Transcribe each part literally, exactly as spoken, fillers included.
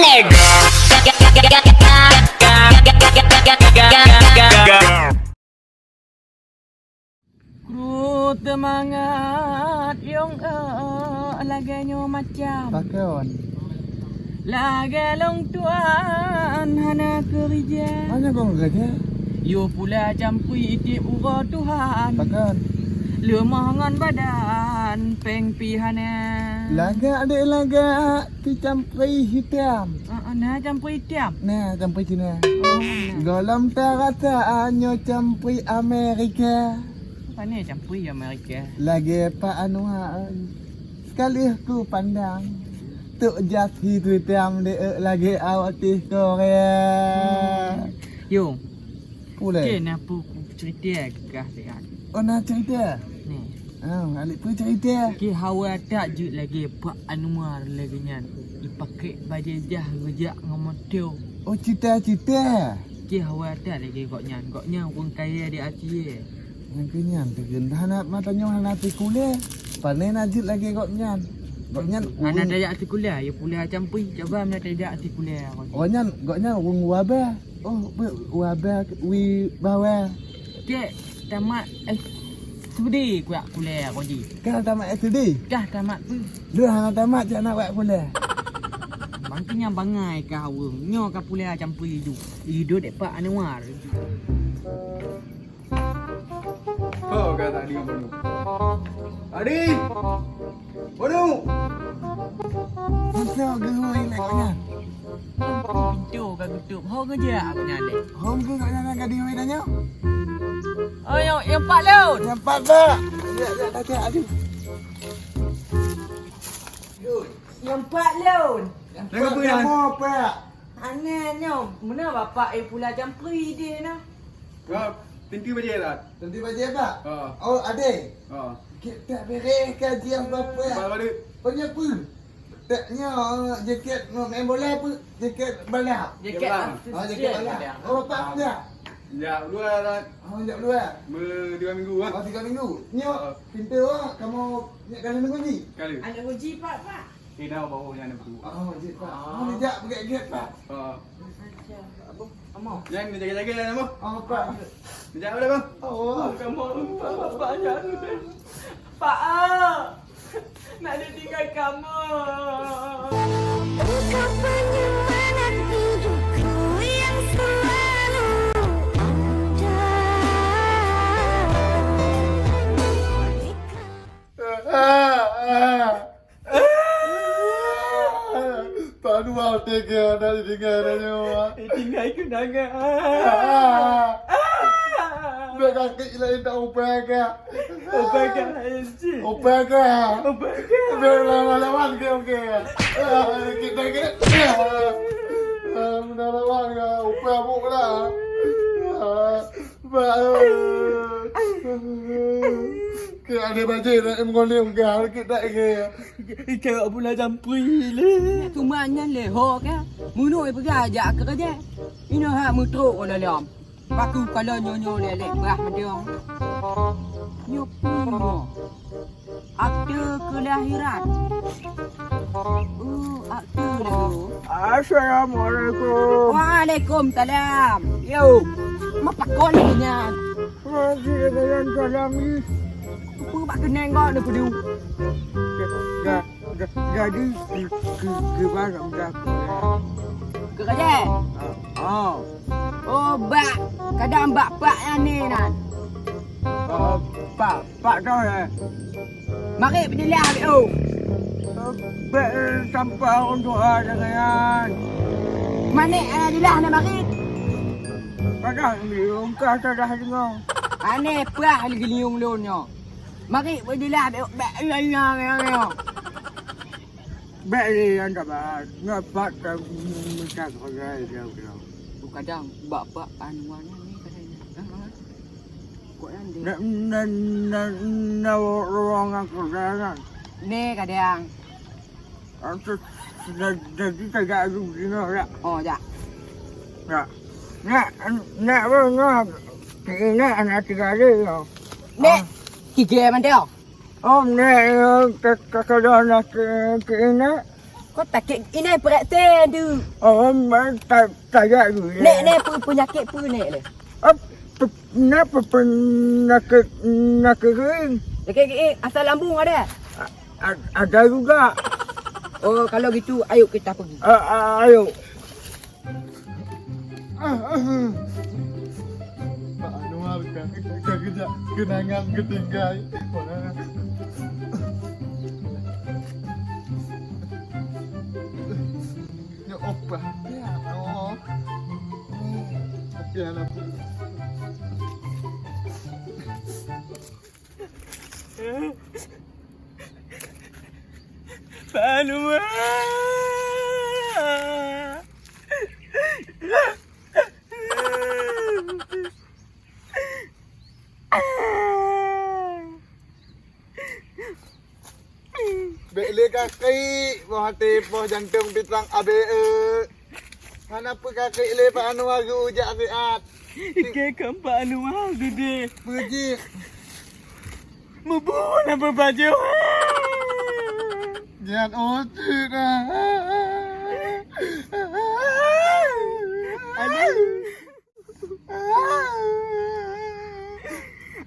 Kru teumangat yong, eh, lagèe nyoe macam. Pakon? Lagèe lôn tuan hana keurija. Hana kon keurija? Yue pula campui tiep uroe Tuhan. Pakon? Leumoh ngon badan péng pih hana. Lagak deh lagak. Ti campri hitam. Ah, ah, na campri hitam? Na campri Cina. Oh, na. Gohlom tarasa nyoe campri Amerika. Pane campri Amerika? Lagèe Pak Anwar. Sekali ku pandang. Tok jas hitam deh lagèe awak ti Korea. Hmm. Yo. Ulèe. Oke, na peue ku cerita kah siat. Oh, na cerita? Ni. Ah, alik peue cerita? Oke, hawa tak jeuet lagèe Pak Anwar lagèe nyan. Ipakèk bajèe jah geujak ngon moto. Oh, cita-cita. Oke, hawa tak lagèe gobnyan. Gobnyan ureueng kaya di Aceh. Nyang keu nyan teugeun hana mata nyoe hana sikulah. Pane na jeuet lagèe gobnyan. Gobnyan hana ureueng tajak sikulah, ya pula campui. Coba mana tajak sikulah. Gobnyan, gobnyan ureueng wabah. Oh, be-, wabah, wibawa. Kek tamat S D kuat kuliah ko ji. Kah tamat S D? Kah tamat tu. Lu hana tamat cak nak buat kuliah. Bangke nyang bangai kah ureueng. Nyoe ka kuliah campur idup. Idup dek Pak Anwar. Oh, ka tadi ngam. Tadi. Waduh! Masa geuhôi lé gobnyan? Pintoe ka geutup. Ho geujak gobnyan lé? Ho geujak gobnyan ka dihôi tanyoe? Oh, nyang, nyang pat lôn. Nyang pat, Pak. Ya, ya, tak ada. Nyang pat lôn. Nyang pat kamoe, Pak. Aneh nyoe, meunan bapak eh pula campri idéh na. Ha, teuntèe bajèe dah. Teuntèe bajèe dah? Ha. Oh, adé. Ha. Kita beres kajian bapak. Bapak. Punya pun. Tak nyoe jaket main bola pun, jaket balap. Jaket balap. Ah, jaket balap. Oh, bapak dah. Ya, dua dah. Oh, jak luar. Tiga minggu ah. Oh, tiga minggu. Nyoe, pintu ah, kamu nak kena nunggu ni. Kali. Ada uji pak, pak. Kena bawa yang ada berdua. Oh, jeuet, Pak. Ah. Oh, dijak peugèt-gèt, Pak. Ah. Macam. Apa? Kamu? Jangan jaga-jaga lah, Bang. Oh, Pak. Dijak boleh, Bang? Oh. Kamu, Pak, Pak, jangan. Pak, ah. Nak ditinggal kamu. Engkau penyemangat hidupku yang selalu ada. Pak Anwar tega nak ditinggai dah nyoe. Ditinggai kenangan. Ah. Ah. Bèk sakét laén tak upai kah? Upai kah laén cit? Upai kah? Upai kah? Bèk lawan-lawan ke, oke. Ah, kita ke. Ah, meunan lawan ke, upai abuk lah. Ah. Ba-, keu adé bajèe na em ngon lé unggal keu dak ke. Ikeu pula campur lé. Cuma nyan lé ho ka. Meunoe peugah jak keu keujah. Inoe hak meutrok ngon dalam. Paku kalau nyoe-nyoe lé lé bah meudong. Nyoe pun nyoe. Akte kelahiran. Oh, akte lagoe. Assalamualaikum. Waalaikumsalam. Yo, mapakon lé nyan? Masih dengan salam ni. Apa bak keuneng kau ni, Pedu? Ja-, ja-, ja-, jadi, ke, ke, ke mana udah kuliah? Ke kerja? Ah, ah. Oh, bak. Kadang bak pak nyan ni nan. Ah, pak. Pak Toh, eh? Marit beudilah, Bek, oh. Bek, eh, sampah untuk ada dengan. Marit, eh, dilah na marit. Kadang diungkah sadah dengar. Aneh, pah lagi liung lôn nyoe. Marit beudilah, Bek, Bek, iya, iya, iya, iya. Bek, eh, anda bah. Ngepat, eh, minta kepada dia, dia. Tu kadang, bak, bak, anu, anu, ni, kadang. Ha, ha. Kok nyan deh? Na, na, na, na ruang aku dah kan. Ni kadang. Aku dah, dah, dah, dah, dah, dah, dah. Oh, jak. Ya. Nak, nak, nak, nak, nak, nak, nak tiga hari, ya. Nek, tiga mana dia? Oh, nek, ya, ke, ke, ke, dah, nak, ke, ke, nak. Kau takét inai peurek teh tu. Oh, man, ta-, tajak dulu. Nek, nek, pe-, penyakit pe nek le? Ap-, pe-, na pe-, penyakit, penyakit kering? Sakit, eh, asam lambung ada? A-, a-, ada juga. Oh, kalau gitu, ayo kita pergi. A-, a-, ayo. Pak Anwar ka, ka, ka, kenangan ketinggai. Ya Allah. Ya Allah. Pak Anwar. Bèk lé kakik, boh até, boh jantông pisang abée. Hana peue kakik lé Pak Anwar geujak siat. Iké keu Pak Anwar geudeh. Peue jih? Mubuet lam peubajoe. Nyan otot ah. Aduh.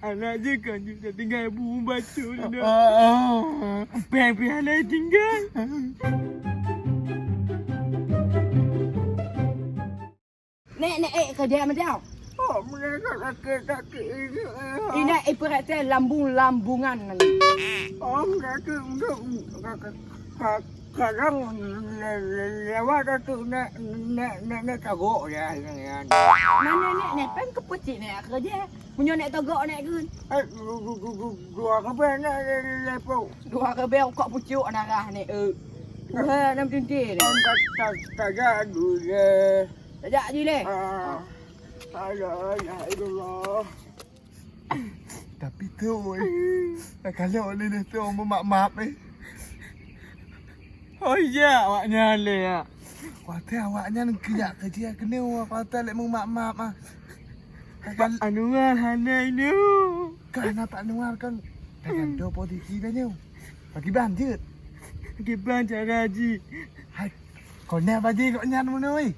Anak jih kan jeuet tinggai bu bacut dah. Pèng pih hana tinggai. Nek, nek, eh, keu dia macam. Oh, mereka sakit-sakit ini, eh. Inak ibarat teh lambung-lambungan nanti. Oh, mereka untuk ka-, ka-, ka-, kadang le-, le-, lewat tu nek, nek, nek, nek tagok ya, ya, ya. Mana nek, nek pen kepecik nek kerja. Punya nek tagok nek kun. Eh, du-, du-, du-, du-, dua kebel nek le-, le-, lepok. Dua kebel kok pucuk narah nek, eh. Wah, nam tintin. Om tak, tak, tak jadi deh. Tajak jih leh. Ah. La ilaha illallah. Tapi tu, eh. Kalau ni, ni tu, meumat-mat, eh. Oh, iya, awaknyan leh, ya. Watèe awaknyan geujak keu jih keunoe, watèe lé meumat-mat, ah. Pak Anwar hana inoe. Kan Pak Anwar kan. Kan ada posisi dah nyoe. Pakriban jeuet? Pakriban cara jih? Hai, kon na bajèe gobnyan meunoe?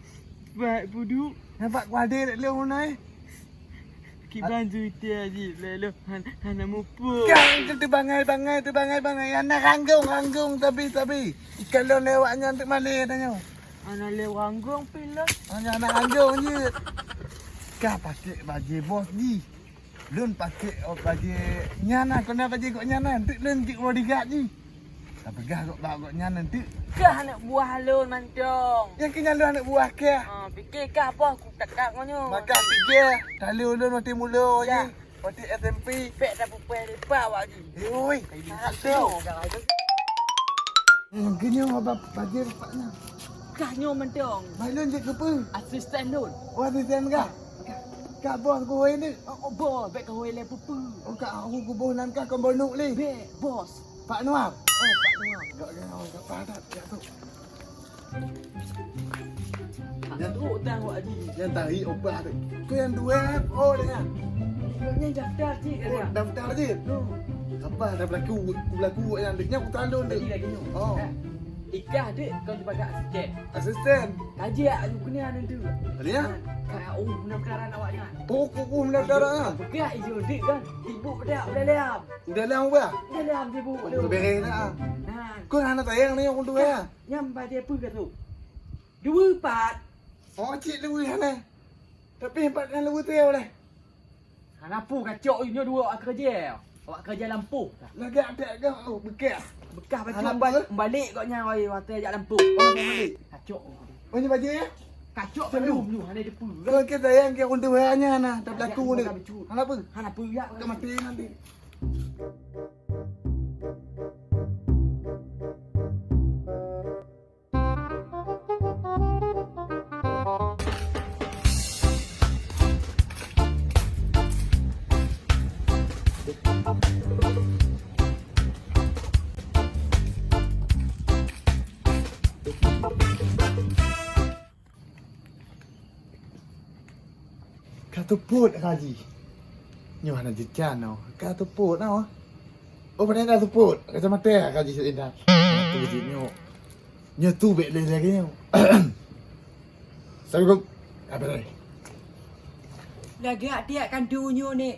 Bak puduk. Nampak kuade dek lôn meunoe? Pakriban jeuet jih, lé lôn han-, hana muphom. Kan teubangai-bangai, teubangai-bangai. Hana ranggong-ranggong, sabe-sabe. Ikalon lé awaknyan teuk malèe tanyoe. Hana lé ranggong pih lôn. Hana, hana ranggong jeuet. Ka pakék bajèe bos jih. Lôn pakék, oh, bajèe nyan na, kon na bajèe gobnyan na, enteuk lôn jeuet bodyguard jih. Tapeugah gok bak gobnyan enteuk. Kah aneuk buah lôn mantong. Nyang keu nyan lôn aneuk buah kah? Ah, pike kah boh ku kakak ngon nyoe. Maka pike, talu lôn watèe mulo jih, watèe S M P. Pek tapupeh leupah awak jih. Yoi. Kayu satu. Nyang keu nyoe abah bajèe rupak nyan. Kah nyoe mantong. Bai lôn jeuet keu peue? Asisten lôn. Oh, asisten kah? Ka bos kuhôi ni. Oh, oh, bos, bèk kuhôi lé pupu. Oh, ka aku kuboh nan ka kon bonuk lé. Bèk, bos. Pak Nuar. Oh, Pak Nuar. Gak gak gak apa dah, ya tu. Yang tu utang wak haji. Yang tahi obah tu. Tu yang dua, oh, dia. Yang daftar cik. Oh, dia daftar je. Tu. Apa dah berlaku, berlaku yang dia. Yang utang tu dia. Jadi lagi ni. Oh. Eh. Ikah dek kau sebagai asisten. Asisten? Kaji aku kena ada tu. Ada ya? Kau oh pendaftaran awaknya. Oh, kau oh pendaftaran ah. Pegang ijo dek kan. Ibu pada udah liam. Udah liam apa? Udah liam ibu. Oh, tu. Beres dah. Nah. Kau hana tayang ni aku tu ya. Nyam pada apa kau tu? Dua empat. Oh, cik lu hana. Tapi empat kan lu tu ya boleh. Hana peue kacok nyoe dua awak keureuja. Awak keureuja lampôh. Lagak adak gah, oh, beukah. Beukah bacut. Hana peue? Balik gobnyan watèe jak lampôh. Oh, balik. Kacok. Oh, nyoe bajèe ya? Kacok belum nyoe, hana teupeu. Kau ke sayang ke untuk wayahnya nah, dah berlaku ni. Hana peue? Hana peue ya? Kau mati nanti. Ka teupot ka jih. Nyoe hana jican noh. Ka teupot noh. Oh, padahai ka teupot. Kacamata ka jih intat. Ka teupot jih nyoe. Nyoe tu bèk lé lagèe nyoe. Assalamualaikum. Apa lagi? Lagèe tiak kan dunia ni.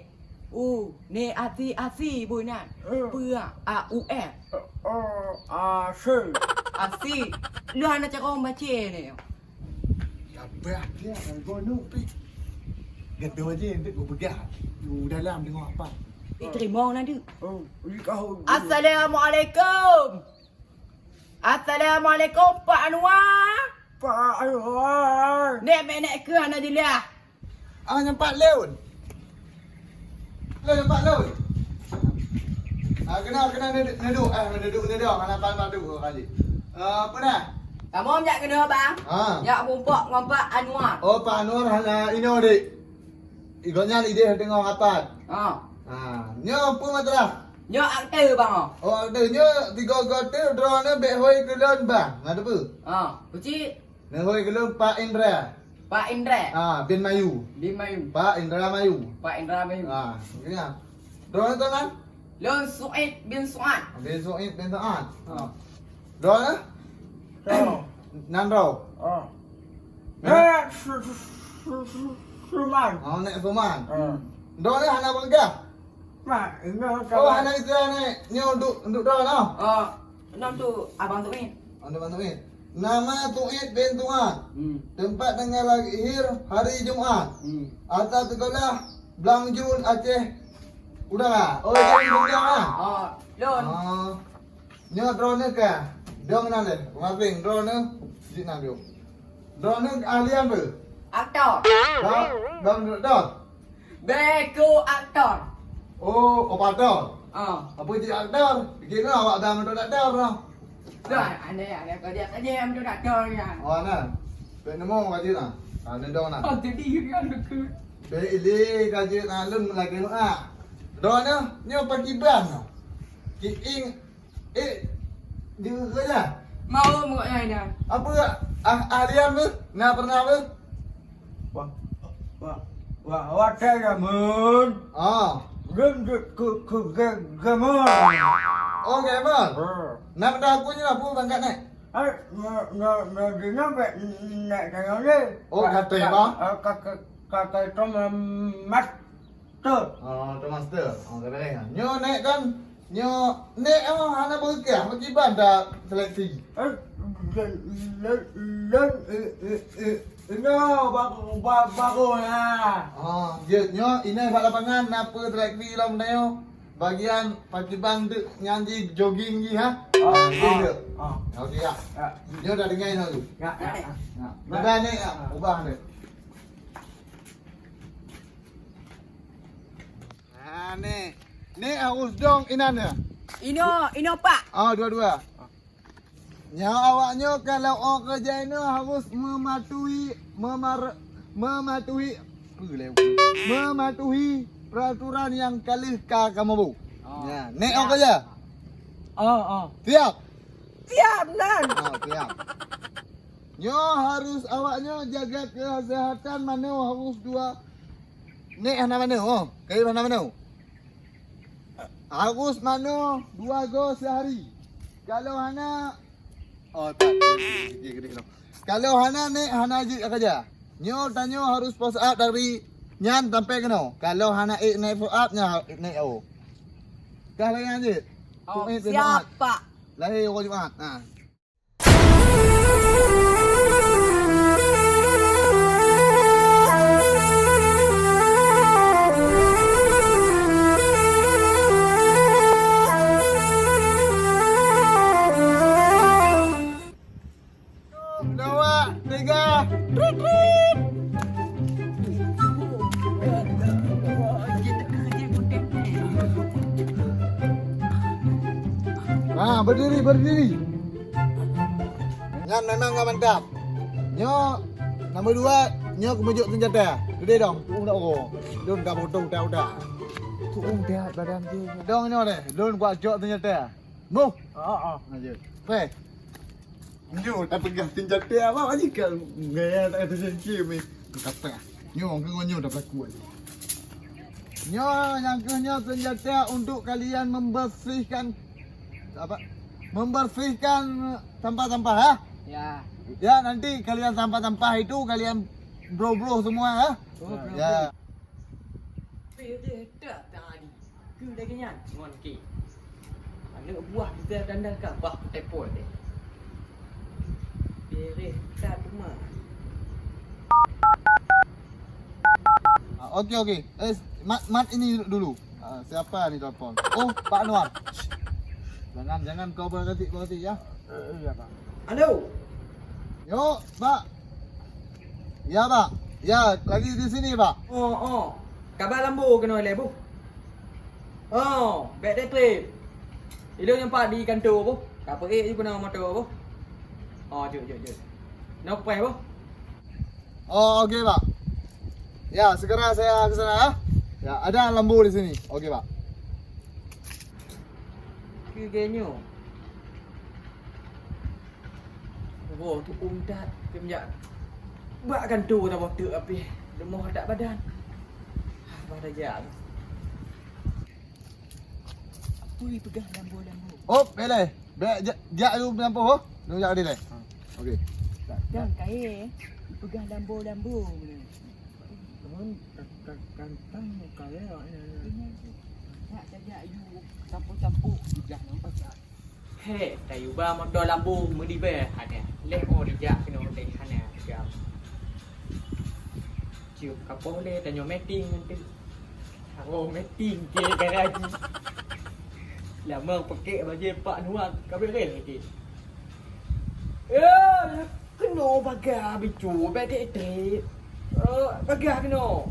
Oh, ni asi asi bunan. Eh. Pua a u e. Eh, asi. Asi. Lu anak cakap baca ni. Apa dia kan gono pi. Gantung aja nanti gua pegang. Lu dalam tengok apa. Eh, terima nanti. Oh, ni kau. Assalamualaikum. Assalamualaikum, Pak Anwar. Pak Anwar. Nek, mek, nek keu hana jeulaih. Ah, nampak lôn. Lôn nampak lôn. Ah, kena, kena neuduk, neuduk, eh, neuduk, neuduk, hana pan padu kali. Eh, apa dah? Kamu jak kena, Bang? Ha. Jak mumpok ngon Pak Anwar. Oh, Pak Anwar hana inoe, dik. Igoe nyan idéh teungoh rapat. Ha. Ha, nyoe peue masalah? Nyoe akte, Bang, oh. Oh, akte nyoe tiga-tiga akte droeneuh bèk hôi keu lôn, Bang. Ngon peue? Ha, kuci. Neuhôi keu lôn Pak Indra. Pak Indra. Ha, bin Mayu. Bin Mayu. Pak Indra Mayu. Pak Indra Mayu. Ha, nyan. Droeneuh tuan? Lôn Suid bin Suad. Bin Suid bin Suad. Ha. Droeneuh? Droe. Nan droe. Oh. Nyoe? Eh, Su-, Su-, Su-, Su-, Suman. Oh, Nek Suman. Hmm. Droeneuh hana peugah? Mak, nyoe. Oh, hana itu, Nek. Nyoe untuk, untuk droeneuh. Oh, nyoe untuk Abang Suid. Oh, untuk Abang Suid. Nama Suid bin Suad. Hmm. Tempat tanggal lahir hari Jumaat. Hmm. Asal sekolah Blang Jun Aceh Utara. Oh, jadi Blang Jun, ah? Oh, lôn. Oh. Nyoe droeneuh ka. Dong nan lé. Masing droeneuh jih nan dong. Droeneuh ahli apa? Aktor. Dong, dong, dong. Beko aktor. Oh, operator. Ah. Apa jih aktor? Kira awak dah mentok aktor lah. Dah, aneh, aneh. Kau dia saja yang mentok aktor ya. Oh, nah. Bek nemu kaji nah. Ah, nendong nah. Oh, jadi kan aku. Bek ili kaji nah lun lagi ah. Droeneuh, nyoe pakiban. Kiing Eh, di kerja? Mau mengok yang ada. Apa, ah, ahlian tu? Nak pernah apa? Wah, wah, wah, wah, saya Ramun. Ah. Gun ke, ke, ke, ke, Ramun. Oh, Ramun. Eh. Nak dah aku ni apa bangkat ni? Eh, na, na, na, dia nak, nak tengok ni. Oh, kata apa? Eh, kata, kata itu mas-, Master. Oh, tu master. Oh, kadang-kadang. Nyoe nek kan, nyoe nek, oh, hana beukah, beukiban dah seleksi. Eh, le-, le-, le-, eh, eh, eh, nyoe baru, ba-, baru lah. Oh, jeuet nyoe inai bak lapangan, na peue seleksi lom nyoe. Bagian pakiban tu nyan ji jogging ji, ha? Oh, ah, jeuet. Ah. Okey, ya. Ya. Nyoe dah dengai nyoe tu. Ya, ya, ya. Ya. Ubah nek, ya. Ubah nek. Ha, ni. Ni harus dong inan ni. Ino, ino, Pak. Ah, dua-dua. Nyoe awak nyoe kalau ôk keujai nyoe harus mematuhi, memar-, mematuhi, apa lé? Mematuhi peraturan yang ka lheueh ka kamoe bu. Oh. Ya, ni ôk keujai. Oh, oh. Siap? Siap, Nan. Oh, siap. Nyoe harus awak nyoe jaga kesehatan manoe harus dua. Nek hana manoe, oh, kayém hana manoe. Harus manoe dua go sehari. Kalau hana, oh, tak. Kalau hana nek hana jeuet kerja. Nyoe tanyoe harus push up dari nyan sampai keunoe. Kalau hana ék naik push up nya naik au. Kah lagèe nyan jeuet. Oh, siap, Pak. Lahé uroe Jumat. Ha. Dua, tiga, trit, trit. Ha, berdiri, berdiri. Nyan memang ka mantap. Nyoe nombor dua, nyoe keumeujok seunjata. Gede dong, tu'ueng dak uroe. Lôn ka potong udah-udah. Tu'ueng dak badan jih. Dong nyoe deh, lôn kuat jok seunjata. Boh. Heeh. Ayo. Peh. Nyoe tapeugah seunjata apa lagi ka gaya tak ada seunjata ni. Kapeh. Nyoe, nyoe, nyoe dah berlaku. Nyoe, nyang keuh nyoe seunjata untuk kalian membersihkan apa? Membersihkan sampah-sampah, ya. Ya. Ya, nanti kalian sampah-sampah itu kalian bro-bro semua, ya. Oh, bro-bro. Ya. Beureh that tadi. Keu lagèe nyan ngon kèe. Aneuk buah bisa dandang ka bah peuteupon deh. Beureh that teuma. Ah, oke, oke. Eh, mat, mat ini dulu. Ah, siapa ni telepon? Oh, Pak Anwar. Shh. Jangan, jangan kau berhenti, berhenti ya. Eh, iya, Pak. Halo. Yo, Pak. Ya, Pak. Ya, lagi di sini, Pak. Oh, oh. Kaba lambo keunoe lé, Bu? Oh, bèk teutreun. Ilôn nyoe pat di kantô, Bu. Ka peuék ju keunoe moto, Bu. Oh, jeuet, jeuet, jeuet. Nyoe preh, Bu. Oh, oke, Pak. Ya, segera saya ke sana, ya. Ya, ada lambo di sini. Oke, Pak. Keu geuh nyoe. Woe, tu'uem that, teuma jak bak kantô taboh teuk apih. Leumoh that badan. Hah, bah tajak. Peue peugah lambo-lambo? Oh, bèk lé. Bèk jak, jak lu lampu, oh. Lu jak tadi lé. Ha, oke. Dan kayèe peugah lambo-lambo. Kan, kan, kan, kan, kayèe awaknyan. Nak tajak yue campur-campur peugah lambo. He, tayue ba moto lambu meudibèe hana. Lheuh 'oh dijak keunoe lé hana jam. Cium kapoh lé tanyoe meeting ngon teuk. Haro meeting keu garaji. Lamong pakèk bajèe Pak Nuan ka beureh lagèe. Eh, keunoe bagah bicu, bèk trép-trép. Eh, bagah keunoe.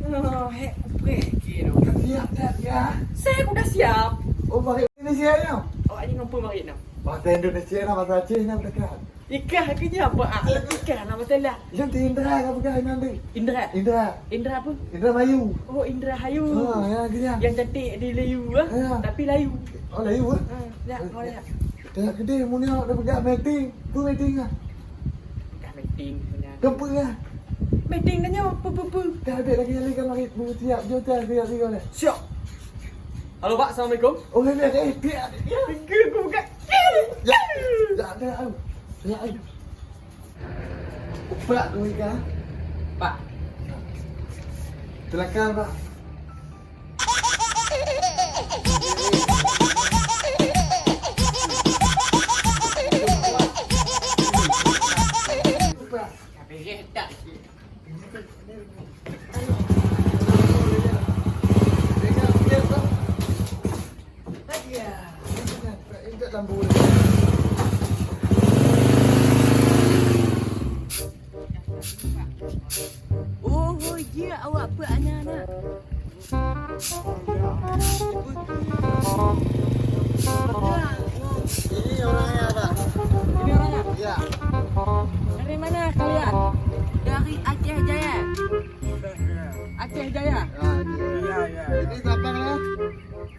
Eh, hèk kupreh keunoe. Ka siap dah, ya? Saya udah siap. Oh, pakai Indonesia nyoe? Awak ni ngon peue marit nyoe? Bahasa Indonesia lah, bahasa Aceh lah, dekat. Ikah ke nya apa? Ah, ikah nama salah. Yang tu Indra ke bukan Indra? Indra. Indra. Indra apa? Indra Mayu. Oh, Indra Hayu. Ha, ya, ke nya. Yang cantik di Layu ah. Ya. Tapi Layu. Oh, Layu ah. Ha, ya, oh ya. Tengok kedai mun awak dah pegang meeting. Tu meeting ah. Pegang meeting sebenarnya. Kempu ah. Meeting tanya apa apa apa. Dah habis lagi lagi kalau itu siap juta siap siap. Siap. Halo Pak, assalamualaikum. Oh, ya, ya, ya, ya, ya. Tiga aku buka. Ya, ya, ya, ya. Pak, duit kah? Pak. Silakan, Pak. Pak. Oh, hoi, jeuet awak peuet aneuk-aneuk. Ini orangnya, Pak. Ini orangnya? Iya. Dari mana kalian? Dari Aceh Jaya. Aceh Jaya. Ah, iya. Iya, iya. Ini siapa namanya?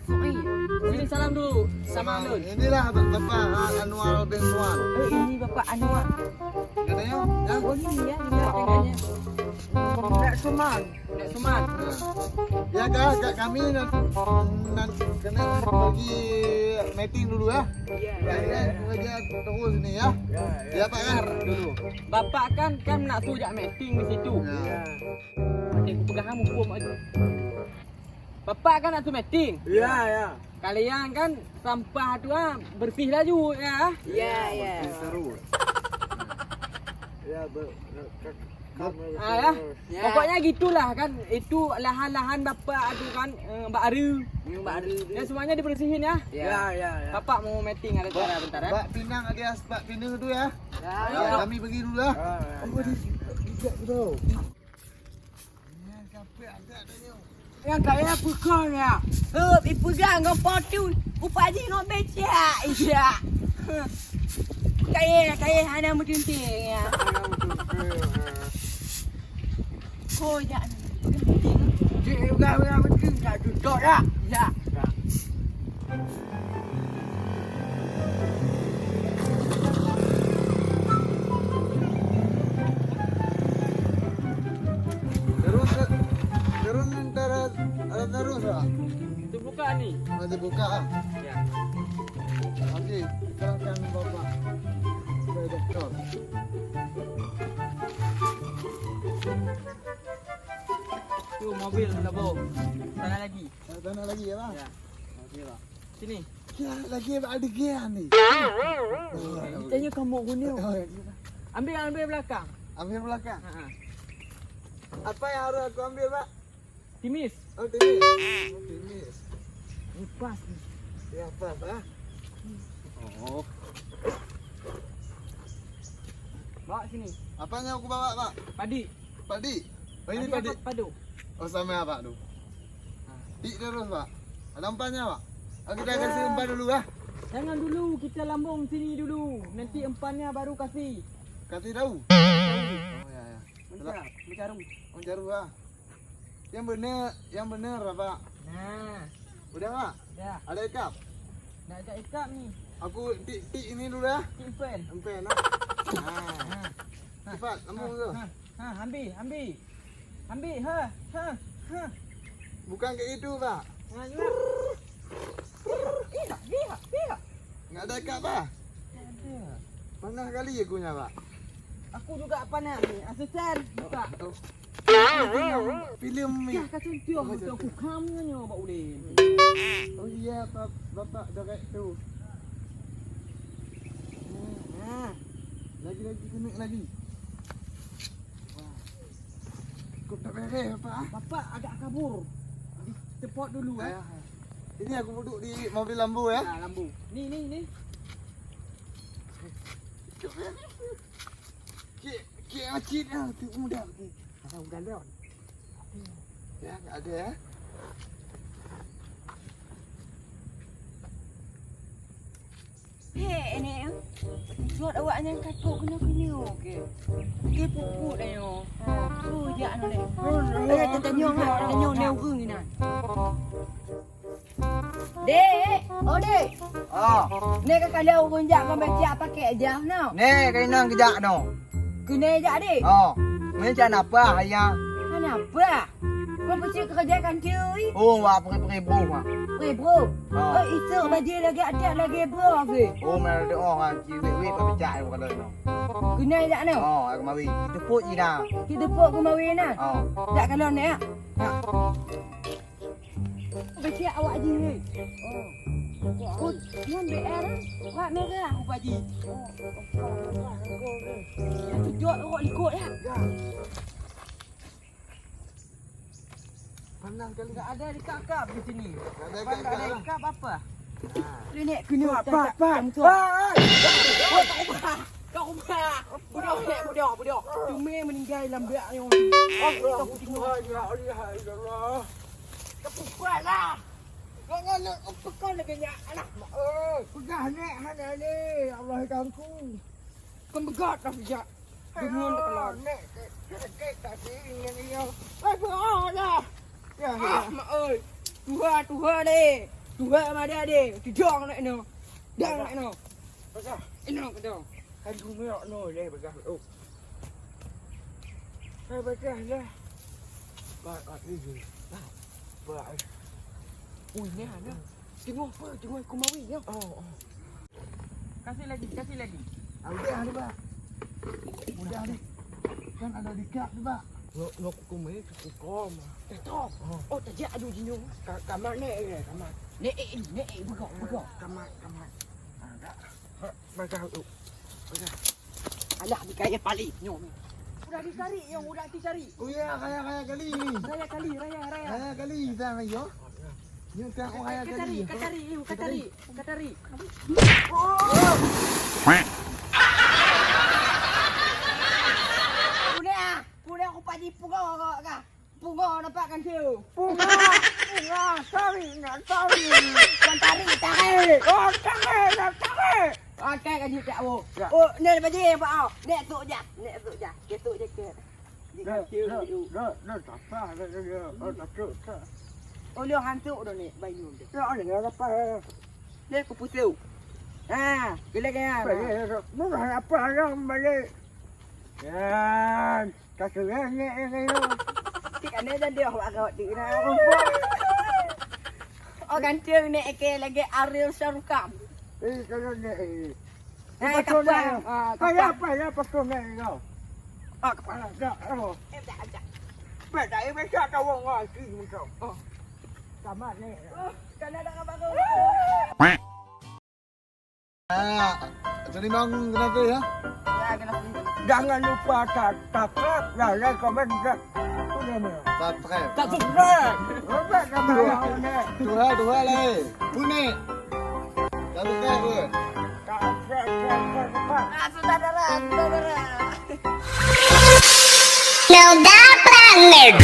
Fu'id. Sini salam dulu sama Alun. Inilah Bapak Anwar bin Suwan. Oh, ini Bapak Anwar. Katanya, ya? Oh, ini ya, ini katanya. Ndak Suman. Ndak Suman. Ya, Kak, Kak, kami nanti, nanti kena pergi meeting dulu ya. Iya, iya, iya. Kami kerja terus ini ya. Iya, iya. Ya, Pak, ya, dulu. Bapak kan, kan nak tu jak meeting di situ. Ya. Iya. Nanti aku pegang kamu, hukum aja. Bapak kan nak tu meeting. Iya, iya. Kalian kan sampah tu ah, bersih laju ya. Iya, iya. Bersih terus. Ya, ber-, ke-, ke-, Ah, ya. Ya. Pokoknya gitulah kan. Itu lahan-lahan Bapak tu kan, eh, Bak Aru. Hmm, Bak Aru tu. Ya, semuanya dibersihin ya. Ya, ya, ya. Bapak mau meeting ada cara bentar ya. Bak Pinang alias Bak Pinang tu ya. Ya, ya. Ya, kami pergi dulu lah. Ya, ya, ya. Oh, dia, dia, dia, dia. Nyang kaya peukong ya. Hup, ipeugah ngon po tui. Upah jih ngon becak, ijak. Kaya, kaya hana meuteunteng ya. Ho, jak. Cik, peugah, peugah, peugah, tak jujur dah. Ya. Terus, terus antara, antara terus, Pak. Itu buka ni. Nanti buka, ah. Ya. Mobil, Bang Labo. Sana lagi. Sana lagi ya, Bang? Ya. Okey, Bang. Sini. Ya, lagi ada gian ni. Tanya kamu guna. Oh, ya. Ambil, ambil belakang. Ambil belakang. Ha, ha. Apa yang harus aku ambil, Pak? Timis. Oh, timis. Oh, timis. Lepas ni. Ya, apa, Pak? Oh. Bawa sini. Apa yang aku bawa, Pak? Padi. Padi? Oh, ini padi. Padi apa padu? Oh, sama apa tu? Ha. Tik terus, Pak. Ada umpannya, Pak? Oh, kita kasih umpan dulu, ah. Jangan dulu, kita lambung sini dulu. Nanti umpannya baru kasih. Kasih tahu? Oh, ya, ya. Mencar-, mencaru. Mencaru, ah. Yang bener, yang bener, Pak. Nah. Udah, Pak? Udah. Ada ikap? Nak ada ikap ni. Aku tik-tik ini dulu, ya. Tik pen. Pen, ah. Nah. Nah. Cepat, lambung tu. Nah. Ha, ambil, ambil. Ambil, ha, ha, ha. Bukan kayak gitu, Pak. Ha, ya. Pihak, pihak, pihak. Nggak ada ikat, Pak? Ada. Panas kali ya kunyah, Pak. Aku juga panas ni. Asisten, buka. Oh. Filem ni. Kah kacang tiong betul aku kamu nyoe bak ulin. Oh iya, Pak, Bapak Direktur. Nah. Lagi-lagi kena lagi. Kok tak beres, Bapak, ah? Bapak agak kabur. Di tempat dulu, eh. Ah, ini aku duduk di mobil lambu, ya. Ah, lambu. Ni, ni, ni. Cik, cik Acit lah, tu muda tu. Ada udah lewat. Ya, tak ada, ya. Hei, nenek, eh. Jot awak nyang ka trok keunoe-keunoe ke? Ke pupuk dah nyoe. Oh, jak nyoe, Nek. Eh, tanyong ah, tanyong nyoe ureueng inan. Dek, oh, Dek. Ah. Nyoe ka kala ureueng jak ngon becak pakai jas nyoe. Nyoe ka inong geujak nyoe. Keunoe jak, Dek? Oh. Nyoe jak napa, ayah? Napa? Kau pasti kerja kan, cuy? Oh, wah, pergi-pergi bro, wah. Pergi bro? Ah. Oh, esok baju lagi ada lagi bro, ke? Oh, mana ada orang, ah, cik wik-wik, tak pecah, kalau no. Keunoe jak nyoe? Oh, aku mawi. Kita put je dah. Kita put ke mawi nah? Oh. Jak kalau ni, ya? Ya. Becek awak jih ni. Oh. Kut, nyan B R, wak merah aku paji. Ya, tujok awak likot ya. Panas kali. Tak ada dikap-kap di sini. Tak ada dikap-kap. Pan tak ada dikap apa? Nah. Nenek kena apa, apa? Ah, ah. Oh, tak ubah. Tak ubah. Budak, budak, budak. Cuma meninggal lam berak ni. Oh, tak ubah. Ya Allah, ya Allah. Kepukuan lah. Kau ngalek apa kau lagi nyak? Alah, mak oi. Peugah nek hana ni. Allah kangku. Kau begat dah pijak. Deungon teukeulon. Nek, nek, nek, tak sini yang dia. Eh, berat dah. Ya, ya. Ah, mak oi. Tuha, tuha deh. Tuha sama dia deh. Tujong nek no. Dang nek no. Peugah. Ino kedong. Kan gumiyok no deh, peugah. Oh. Hai, baiklah, dah. Ba, ba, ini. Ba, ba. Ui, ni ada. Tengok apa? Tengok aku mawi, ya. Oh, oh. Kasih lagi, kasih lagi. Ah, udah, ada, Pak. Udah, Dik. Kan ada di kap tu, Pak. Ngok, ngok aku main, aku kom. Eh, Tom. Oh. Oh, tajak adu jinyo. Ka-, kamar ni, eh, kamar. Ni, eh, ni, eh, begok, begok. Kamar, kamar. Ah, dah. Ha, bagah tu. Bagah. Alah, dikaya paling nyoe. Udah dicari, yang udah dicari. Oh ya, kaya, kaya kali ni. Raya kali, raya, raya. Kaya kali, dah, yo. Nyoe kan orang kaya kali. Katari, katari, katari, katari. Puleh ah, puleh aku padi pukul kau kah. Pungo nampak kan tu? Pungo, pungo, sorry, nak sorry. Bukan tarik, tarik. Oh, tarik, nak tarik. Okey, kan you tak wo. Ya. Oh, ni baju yang buat oh. Nek tuk je, nek tuk je. Dia tuk je ke. Dia dah, dah, dah, dah, tak apa, dah, dah, dah. Oh, tak apa, tak. Oh, dia hantu dah ni, bayu dia. Ya, ada apa? Dia aku putus. Ha, gila kan? Balik, dah, dah. Murah apa dah balik? Yan. Ka keurang nèk nyoe. Cit aneh jadi awak gawat di na rumpok. Oh, ganteng nèk, oke, lagi Ariel Sharukam. Eh, kalau nèk, eh. Eh, kapal. Ah, kapal. Apa ya, apa ya, apa kau nèk kau? Ah, kapal. Ah, dah, oh. Eh, dah, dah. Pet, tak payah besar tahu ngaji macam. Oh. Tamat ni. Kan ada apa kau? Ah, jadi bang kenapa ya? Ya, kenapa? Jangan lupa subscribe, like, komen, dan apa nama? Subscribe. Subscribe. Robert nama yang ni. Dua, dua lagi. Bunyi. Subscribe. Subscribe, subscribe, subscribe. Ah, sudah darah, sudah darah. Melda Planet.